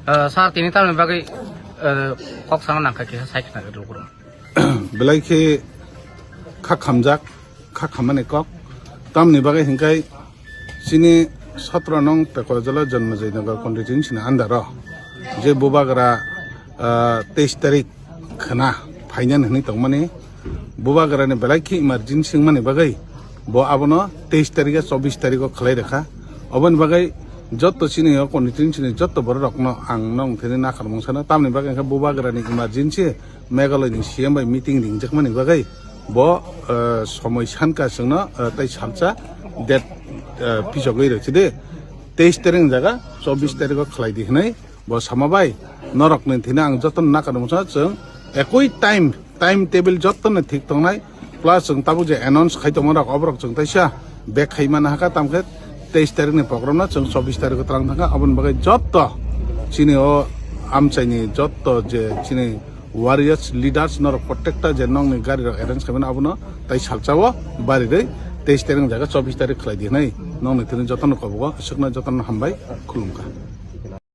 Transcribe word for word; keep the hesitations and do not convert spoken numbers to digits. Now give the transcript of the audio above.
Sir, tini tamni bagwi kok sana nangkha kisa sai khna rw. Belai khe kha khamjak, kha khammani kok. Tamni bagwi hinkhai chini sotro nong Pekojala Jonmajay Nagar constituency ni under o je bubagra, ah, teis tarik khna phainani hwnwi tongmani, bubagrani belai khe emergency wngmani bagwi bo abono teis tarikhe chobbish tarikho khlai rwkha. Oboni bagwi jotto chini o constituency ni jotto borok rokno ang nong thini nakarmung sana, tamni bagwi khe bubagrani emergency Meghalaya ni C M bai meeting ringjakmani bagwi bo, eh, somoi sanka chwngno, eh, tei salsa date, eh, pisogwi rwchide teis tarik jaga chobbish tarikho khlai di hwnwi. Bo sama bai, norokni thini ang jotono nakarmung sa, chwng ekoi time, time table jotono thik tongnai, plus chwng tabuk je announce khai tongma rok, oborok chwng taisa bek khai mana hakha, tamkhe teis tarikni program no chwng chobbish tarikho twlang thangkha. Aboni bagwi jotto chini o amchaini jotto je chini warriors leaders norok protecta je nongni gari rok arrange khaimani abono tai salsa o barirwi teis tarik jaga chobbish tarik khlai di hwnwi nongni thini jotono kobogo swkna jotono hambai khulumkha.